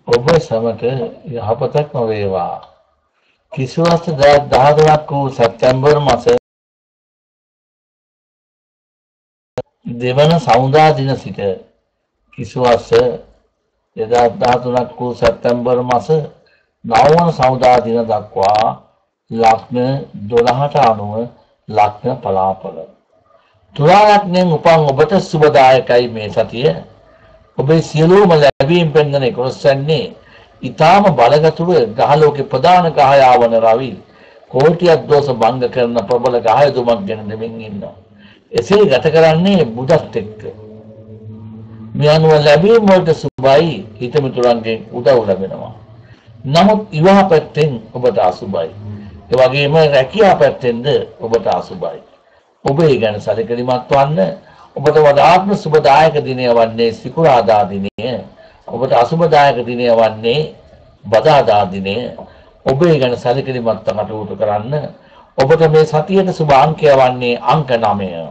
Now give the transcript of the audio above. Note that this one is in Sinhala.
ඔබ සැමට යහපතක්ම වේවා. කිසිවස් 13ක් වූ සැප්තැම්බර් මාස දෙවන සමුදා දින සිට කිසිවස් 2013ක් වූ සැප්තැම්බර් මාස නවවන සමුදා දින දක්වා ලග්න 12ට අනුව ලග්න පලාපල. තුලා ලග්නයෙන් උපන් ඔබට සුබදායකයි මේ සතිය. ඔබේ සියලුම ලැබීම් පෙන්වන 11 වැන්නේ ඊටාම බලගතුව ග්‍රහලෝකේ ප්‍රධාන ග්‍රහයා වන රවි කෝටියක් දෝෂ භංග කරන ප්‍රබල ග්‍රහයදුමක් ගැන දෙමින් ඉන්නවා. එසේ ගත කරන්නේ බුදත් එක්ක. මේ අනුව ලැබීම් වලට සුබයි, හිතමිතුරන්ගෙන් උදව් ලැබෙනවා. නමුත් විවාහ පැත්තෙන් ඔබට අසුබයි. ඒ වගේම රැකියා පැත්තෙන්ද ඔබට අසුබයි. ඔබ ඒ ගැන සැලකිලිමත් වන්න. ඔබට වඩාත්ම සුබදායක දිනය වන්නේ සිකුරාදා දිනය. ඔබට අසුබදායක දිනය වන්නේ බදාදා දිනය. ඔබ ඒ ගැන සැලකිලිමත්ව කටයුතු කරන්න. ඔබට මේ සතියට සුබ අංකය වන්නේ අංක 9.